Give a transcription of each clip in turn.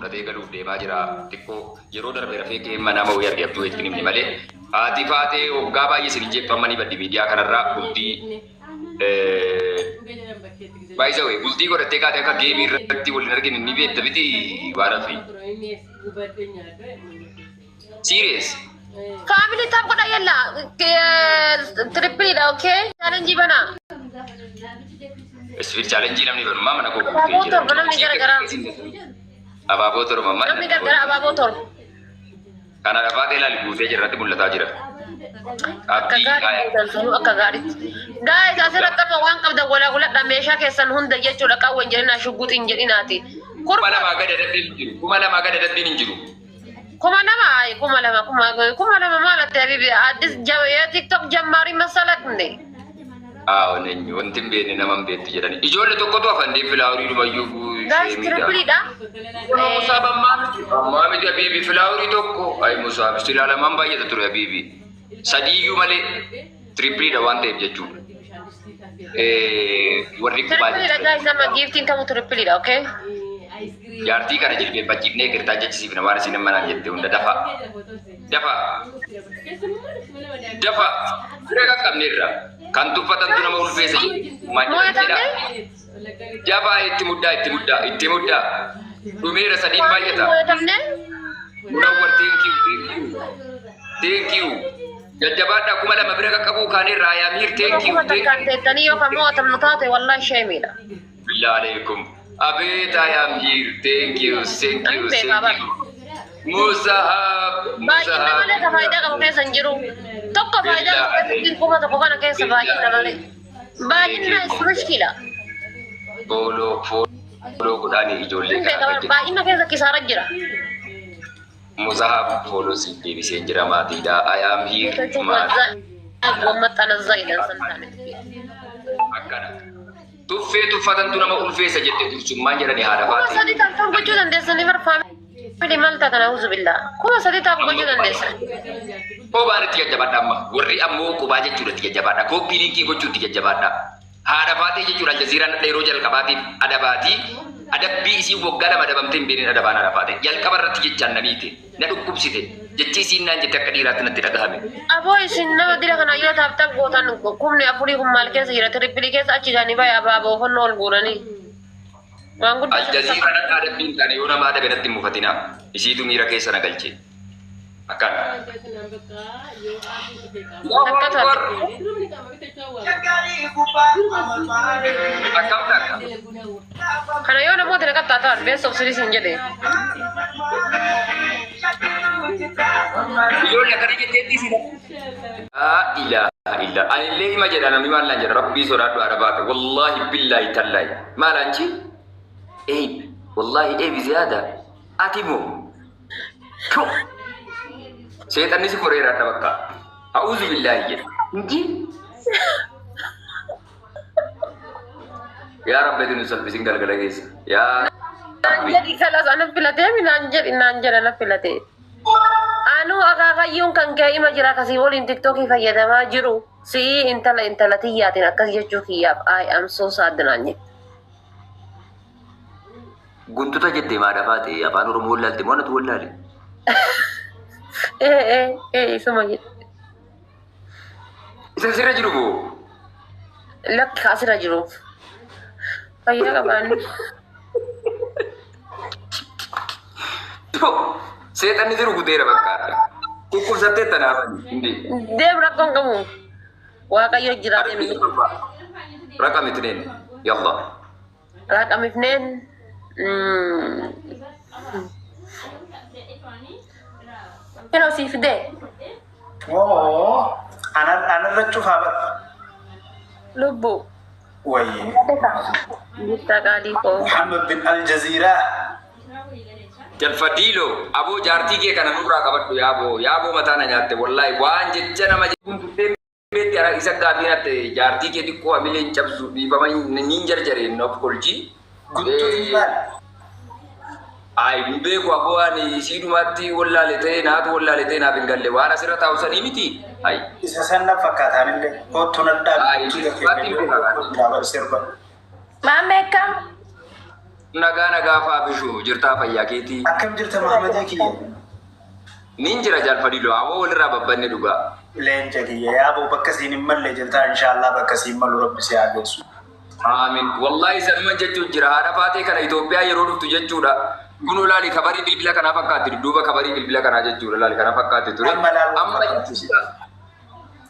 Fudhatee galuuf deemaa jira. Xiqqoo yeroo darbe rafee ka'ee manaa ba'uu arge abduu itti himne malee. Haati faatee waggaa baay'ee isin hin jeettu amma ni baddi miidiyaa kanarraa bultii by the way bultii godhattee kaatee akka geemii irratti wal hin argine ni beekta miti waan hafi. Serious. Family tap godha yalla. Triple dha, okay? Challenge bana. Speed challenge namni banummaa mana koo guutee Abaaboo jira. 7 namni gara garaa. Abaaboo 7 maal? Namni gargara abaaboo 7. Kana dhafaatee ilaali guutee jira irratti mul'ataa jira. Akka Abdii gaarii haya. gootan sanuu akka gaariitti. Guys, asirratti amma waan qabdan walaa guladha meeshaa keessan hunda jechuudha qawwe hin jedhinaa shugguxii hin jedhinaati. Kuma Kurfa lamaa gad adabbiin hin jiru. 2000 gad adabbiin hin jiru. 2000 ay 2000 2000 ማለት habibi addis የቲክቶክ ጀማሪ መሰለክ እንዴ? Aawo neenyu wanti hin beekne nama hin beektu jedhani. Ijoollee tokkotu hafan dee filaaworii dhumayyuu Guys, sheemiidha. triple dha. Kunoo Musaab ammaa miti. Ammaa miti Habiibi filaaworii tokko. Ay Musaab silaa lamaan baay'ata ture Habiibi. Sadiiyyuu malee tirippiliidha waan ta'eef jechuudha. Warri qubaa Triple dha guys, amma giiftiin kamuu triple dha, okay? Jaartii kana jilbeenfachiifnee kirtaa jechisiifna waan isin amma naan jette hunda dafa. Dafa. Dafa. Bira qaqqabneerra. Kan tuffatantu nama ulfeessa jedhu. Maal jedha? Mooyatamne? Jabaa itti muddaa itti muddaa itti muddaa. Dhumeera sadiin baay'ata. Mooyatamne? Munawwar thank you thank you. Thank you. Jajjabaadhaa 2000 bira qaqqabuu kaaneerra I am here thank you Kuma thank takkaan you. teettanii yookaan moo'atamnu taate wallahi sheemiidha. Billah alaikum. Abeet I am here. Thank you thank Ani you beekaa thank bara. you. Musahab Baay'ina malee ka Musahab. faayidaa qabu keessa hin jiru. Tokko faayidaa Billah qabu keessatti 1000 kana keessa baay'ina malee. Baay'ina is mushkila. Follow follow godhaanii ijoollee Hin kana beekaa bara akka baay'ina keessa kisaara jira. Musahab follow siif deebiseen jira maatiidha. I am here maatii. Wammaxxanazza jedhan san taane. Akkana. Tuffee tuffatantu nama ulfeessa jette dursummaan jedhani haadha Kuma faatee. sadii tap tap gochuu dandeessanii bar family maal taatan auzu billaa. 3000 tap Amma gochuu dandeessan. Qubaan itti jajjabaadha amma. Warri ammoo qubaa jechuudha itti jajjabaadha. Copy link gochuu itti jajjabaadha. Haadha faatee jechuudha Aljaziiraan yeroo jalqabaatiif adabaatii adabbii isii waggaa 2 adabamtee hin beekne adabaan haadha faatee. Jalqaba irratti jechaan na miite. Na dhukkubsite. Jechi isiin naan jette akka dhiiraatti natti dhagahame. Aboo isin nama dira kana yoo tap tap gootan 40,000 kun maal keessa jira triple keessa achi gaanii baay'ee abaaboo fannoo ol guuranii. Waan guddaa sitti Aljaziiraan akka adabbii hin taane yoo nama adabe natti hin mufatinaa. Isiitu miira keessa na galche. Akkana. Allahu Takka Akbar. taate. Akkam takka. Kana yoo namoota na qaxxaa ta'an best of three sin jedhe. Ijoollee akkana jetteetti isin. Laa ilaaha illa. Anillee hima jedha namni maal naan jedha rabbii sodaadhu haadha baate. Wallaahi billaahi tallaahi. Maal anchi? Eeb. Wallaahi eebi ziyaada. Ati moo? Tu. Seexanni si koreera adda bakka. A'uuzu billaahi jedha. Inji. Yaa Rabbi ati nu salphisin galgala keessa. Yaa Naan Rabbi. jedhi kalas ana filatee mi naan jedhi naan jedha na filatee. Anuu akaakayyuun kan kee ima jira kasii waliin tiktookii fayyadamaa jiru si'ii intala intala tiyyaatiin akkas jechuu kiyyaaf I am so sad naan jette. Guntuta jette maa dhafaate afaan Oromoo wallaalte moo anatu wallaale? Ee ee ee isuma jedhe. Isa sirra jiru moo? Lakki asirra jiru. Fayyaa qabaanni. Seexanni jiru guteera bakka. Dhukkubsattee tanaafani. Hindi. Deem rakkoon qabu. Waaqayyo jira deemi. رقم 2 يلا. رقم 2. Yeroo sii fidee. Oo, anarra cufaa bara. Lubbu. Wayii. Guddaa qaalii koo. Muhammad bin Al Jazeera. Jalfadiilo aboo jaartii kee kana nurraa qabadhu yaaboo yaaboo mataa na nyaatte wallahi waan jecha nama guntutee beetti ara isa gaafii natte jaartii kee xiqqoo hamilee hin cabsu dhiifama niin jarjareen of kolchi. Guntuun maal? Ay hin beeku aboo ani isiidhumatti wallaale ta'e naatu wallaale ta'e naaf hin galle waan asirra taa'u sanii miti. Ay. Isa san na fakkaataan illee. Kottu na Ay, dhaabi. baatti hin beekaa. Sirba. Maammee akkam? Nagaa nagaa faafishu jirtaa fayyaa keetii. Akkam jirta Mahamadee kiyya? Nin jira jaalfadhiiloo aboo walirraa babbanne dhugaa. Leenca kiyya yaaboo bakka siin hin malle jirtaa inshaallah bakka siin malu rabbi si haa geessu. Aamin. Wallahi sanuma jechuun jira haadha faatee kana Itoophiyaa yeroo dhuftu jechuudha. Kunoo laali kabarii bilbila kanaa fakkaatti dudduuba kabarii bilbila kanaa jechuudha laali kana fakkaatti ture. Amma laaluu Amma fakkaatti. jechuudha.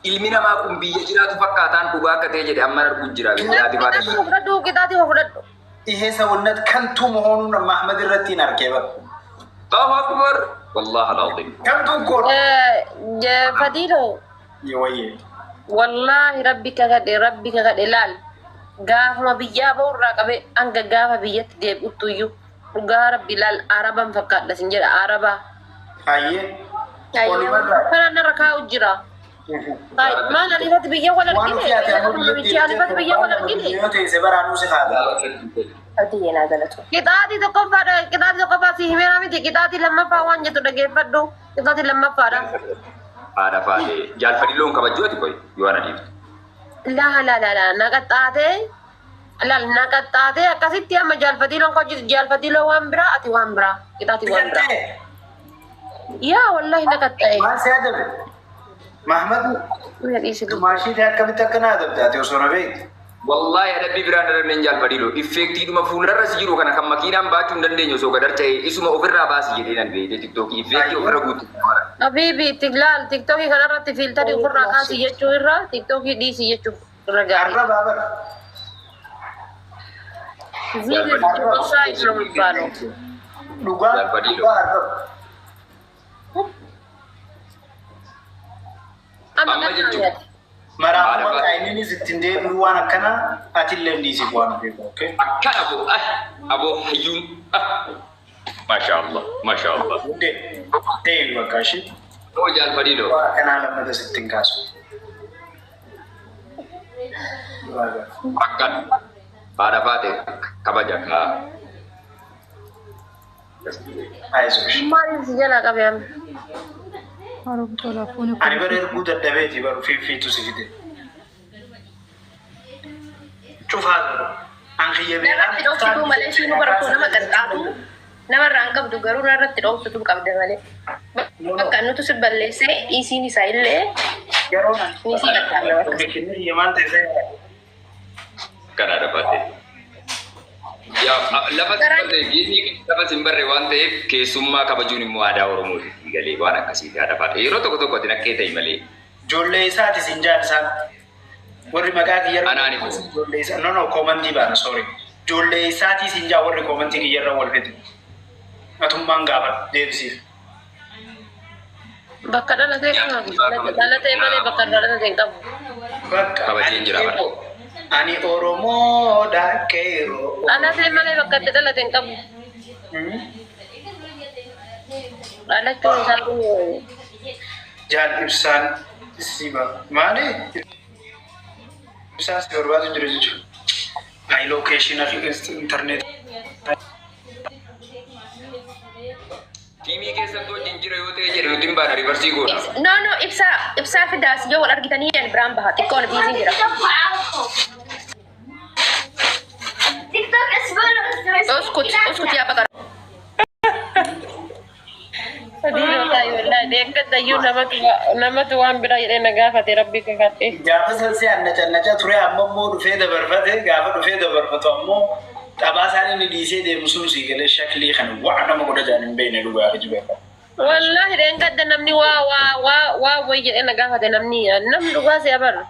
Ilmi namaa kun biyya jiraatu fakkaataan dhugaa akka ta'e jedhe amma arguu jira haati faatee. Qixaatii fudhadhu qixaatii fudhadhu. ይሄ ሰውነት ከንቱ መሆኑን ማህመድ irratti hin argee bara. Allahu akbar. Wallahi al-azim. ከንቱ እኮ ነው። Fadiiloo Wayyee. wallaahi rabbi kakadhe rabbi kakadhe laal gaafuma biyyaa ba'urraa qabee hanga gaafa biyyatti deebi'uttu iyyuu dhugaa rabbi laal araban fakkaadha sin jedha arabaa. Ayyee. Olumarraa. Kana narra kaa'u jira. Maal ani irratti biyya wal Waan argine? ofii ati ammoo biyyatti Ani irratti biyya wal argine? yoo teesse baraanuu si haadha. Abdiyyee naa galatu. Qixaatii tokkoffaadha. Qixaatii tokkoffaa si himeera miti. Qixaatii lammaffaa waan jettu dhageeffadhu. Qixaatii lammaffaadha. Haadha faatee jaalfadhiiloon kabajuu ati qoy yoo ana dhiiftu. Laa laa laa laa naqaxxaatee laal naqaxxaatee akkasitti amma jaalfatiiloon koo jaalfatiiloo waan biraa ati waan biraa qixaatii waan biraa. Yaa wallahi naqaxxa'e. Maal si adabe? Mahmad Mi'a dhiisi dubba. maashii akkamitti akkana adabde ati osoo na beektu? Wallahi adabbii biraan darabneen jaalfadhiiloo effeektiidhuma fuularra si jiru kana kan makiinaan baachuu hin dandeenye osoo gadar ta'e isuma ofirraa baasi jedhee nan beekte tiktookii effeektii ofirra guutu. Habiibi laal tiktookii kanarratti fiiltarii ofirraa kaasii jechuu irraa tiktookii dhiisii jechuu irra gaarii. Arraba bara. Ziirii ነው የሚባለው። Dhugaa dhugaa arraba. Amma Amma jechuun. qaxxaate. Maraafuu bakka inninis ittiin deebi'u waan akkanaa atillee hin dhiisiif waan beeku. Okay? Akkan aboo ah aboo hayyuun ah. Masha Allah masha Allah. Hundee deebi bakka ishee. Oo jaalfadhiiloo. Waan akkanaa lammata sittiin kaasu. Akkan haadha faatee kabaja kaa. Ayisuush. Maaliin si jalaa qabe amma? Ani bara erguu dadhabeeti baru fiifiitu si fide. Cufaa jiru. An kiyya Narratti dhoofsituu malee ishiin bara nama qaxxaatu namarraa hin qabdu garuu narratti dhoofsituu qabda malee. Bakka nutu si balleessee isiin isaa illee Yeroo ni si qaxxaamna bakka. Lokeeshinni kiyya maal ta'e Kan haadha faatee. Yaa lafa sin barree lafa sin barree waan ta'eef keessummaa kabajuun immoo aadaa Oromooti galee waan akkasiiti haadha faatee. Yeroo tokko tokko ati naqqee ta'e malee. Ijoollee isaati sin jaan isaan. Warri maqaa kiyya Anaani. Ijoollee isaa no no koomantii baana sorry. Ijoollee isaatii sin jaa warri koomantii kiyyarra wal fide. Atummaan gaafa deebisiif. Bakka dhalatee qaba. Dhalatee malee bakka dhalatee hin qabu. Bakka Kabajeen jira bara. Ani Oromoodha qeeroo. Dhalatee malee bakka itti dhalate hin qabu. Dhalachuun isaa kun Jaal ibsaan siba. Maali? Ibsaan si barbaadu jira jechuudha. Ay location internet. Tiimii keessattuu wajjin jira yoo ta'e jedhe nuti hin baana riivarsii goona. No no ibsaa ibsaa fidaas yoo wal argitanii ani biraan baha xiqqoon biiziin jira. Uskut uskut yaa baqara. Deeggaddayyuu namatu waan biraa jedhee na gaafate rabbi kakadhe. Gaafa san si annacannaca ture amma immoo dhufee dabarfate gaafa dhufee dabarfatu ammoo taphaa isaan inni dhiisee deemu sun sii galee shaklii kana waa nama godha jaan hin beekne dhugaa jibeera. Wallaahi deeggadda namni waa waa waa waa wayi jedhee na gaafate namni namni dhugaa si abarra.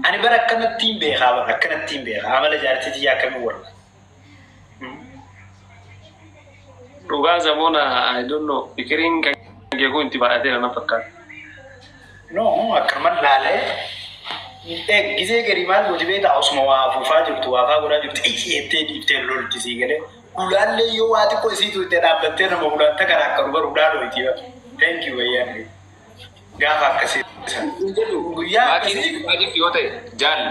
Ani bara akkanatti hin beekaa bara akkanatti hin beekaa amala jaartii tiyyaa akkamiin warra. Dhugaa zamoona I don't know fikiriin kan kee kun itti baay'ateera na fakkaata. No akkanumaan laalee gisee garii maal gooti beektaa osuma waa afuufaa jirtu waa faa godhaa jirtu iyyeettee dhiiftee lolti sii galee hulaallee yoo waa xiqqoo isiitu itti dhaabbattee nama hulaan takka akka dhubar hulaa dhoyti. Thank you wayyaan gaafa akkasii san. Guyyaa Maakiinis akkasii dhufaa jirti yoo ta'e jaal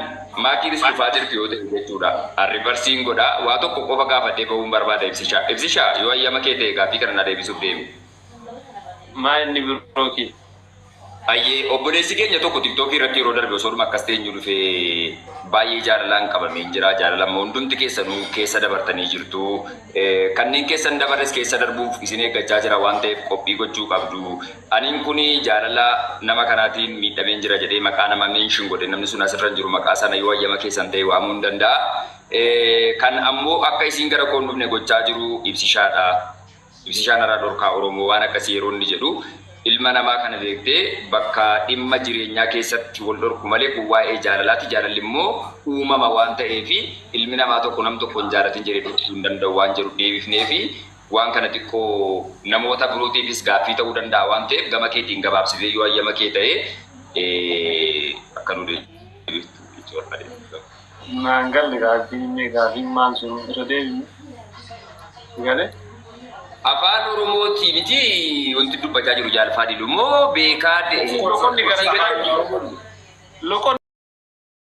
maakiinis dhufaa jirti yoo ta'e jechuudha. Riivarsiin godhaa waa tokko qofa gaafadhee bahuun barbaada ibsishaa. Ibsishaa yoo ayyama kee ta'e gaaffii kana na deebisuuf deemi. Maa inni biroo kee? Ayyee, obboleessi keenya tokko TikTokii irratti yeroo darbe osoo akkas teenyu dhufee baay'ee jaalalaan qabamee jira. Jaalala immoo hundumti keessanuu keessa dabartanii jirtu. Kanneen keessan dabarres keessa darbuuf isin eeggachaa jira waan ta'eef qophii gochuu qabdu. Aniin kun jaalala nama kanaatiin miidhameen jira jedhee maqaa nama mention godhe, namni sun asirra hin jiru, maqaa sana yoo hayyama keessan ta'e waamuu hin danda'a. Kan ammoo akka isin gara koon dhufne gochaa jiru Ibsishaadha. Ibsishaan irraa dhorkaa Oromoo waan akkasii yeroo inni jedhu, ilma namaa kana beektee bakka dhimma jireenyaa keessatti wal dhorku malee kun waa'ee jaalalaati. Jaalalli immoo uumama waan ta'eef ilmi namaa tokko nam tokko hin jaalatin jedhee dhorkuu hin danda'u waan jedhu deebifnee fi waan kana xiqqoo namoota birootiifis gaaffii ta'uu danda'a waan ta'eef gama keetiin gabaabsitee yoo hayyama kee ta'e akka nu deebiftu jechuu barbaade. Naan galle gaaffiin inni gaaffiin maal sun irra deebiin. Galee? Afaan Oromootii miti wanti dubbachaa jiru, jaalfaa didu immoo beekaa. Loqonni gara. Loqonni